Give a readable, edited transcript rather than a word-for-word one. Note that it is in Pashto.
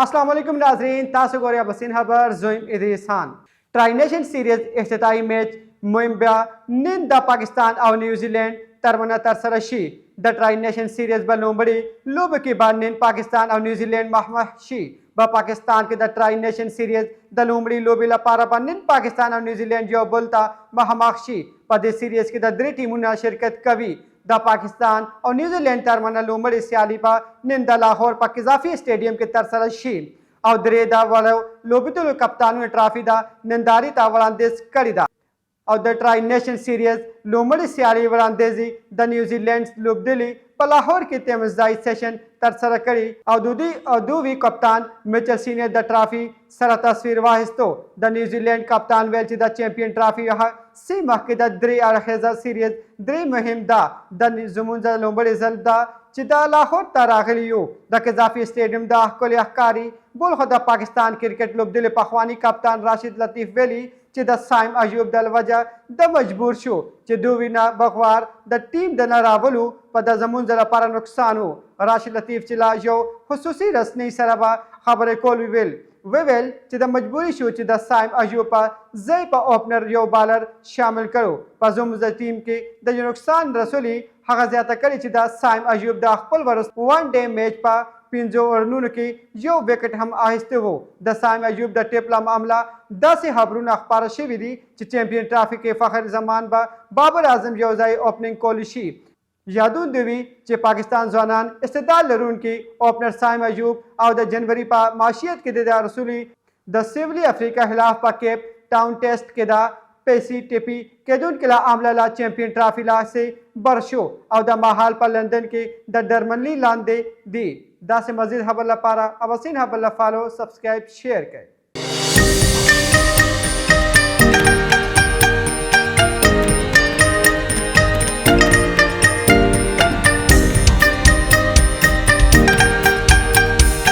السلام علیکم ناظرین، تاسو ګورئ اباسین خبر. زویم ادریس خان. ټرای نیشن سیریز افتتاحي میچ مهم به نن د پاکستان او نیوزیلینډ ترمنځ ترسره شي. د ټرای نیشن سیریز به لومړي لوبو کې به نن پاکستان او نیوزیلینډ مخامخ شي. په پاکستان کې د ټرای نیشن سیریز د لومړي لوبې لپاره به نن پاکستان او نیوزیلینډ یو بل ته مخامخ شي. په دې سیریز کې د درې ټیمونه شرکت کوي. د پاکستان او نیوزیلینډ ترمنځ لومړۍ سیالي به نن د لاهور په قذافي سټیډیم کې ترسره شي او درې د وړو لوبډلو کپتانونو ټرافي د نندارې ته وړاندیز کړې ده. او د ټرای نیشن سیریز لومړۍ سیالي وړاندیز د نیوزیلینډ لوبډلې په لاهور کې تمځای سیشن ترسره کړي او د او دوی کپتان میچل سینیر د ټرافي سره تصویر واخیستو. د نیوزیلینډ کپتان ویل چې د چمپین ټرافي سی مخکې د درې اړخیزه سیریز درې مهم ده. د زمونږ لومړی ځل ده چې د لاهور ته راغلي یو. د قذافي سټیډیم د ښکلي ښکاري. بلخوا د پاکستان کرکټ لوبډلې پخواني کپتان راشد لطیف ویلي چې د صایم ایوب د وجه د مجبور شو چې دوی نه بغوار د ټیم د نه راولو په د زمونږ لپاره نقصان وو. راشد لطیف چې لا یو خصوصي رسنۍ سره به خبرې کول وویل چې د مجبوري شو چې د صایم ایوب په ځای په اوپنر یو بالر شامل کړو، په زمونږ ټیم کې د یو نقصان رسولي. هغه زیاته کړې چې د صایم ایوب د خپل ورست ون ډے میچ په 5 اورونو کې یو وکټ هم اخیستی وو. د صایم ایوب د ټیپ له معامله داسې خبرونه خپاره شوي دي چې چمپین ټرافي کې فخر زمان به بابر اعظم یو ځای اوپننګ کولی شي. یادون دی وي چې پاکستان ځوانان استعداد لرونکي اوپنر صایم ایوب او د جنوري په معاشیت کې د رسولي د سویلي افریقا خلاف په کیپ ټاون ټیسټ کې د پیسې ټپي کېدونکي له امله له چمپین ټرافي له سې بر شو او د مهال په لندن کې د درملنې لاندې دی. داسې مزید خبر لپاره اباسین خبر له فالو، سبسکرایب، شیر کړئ.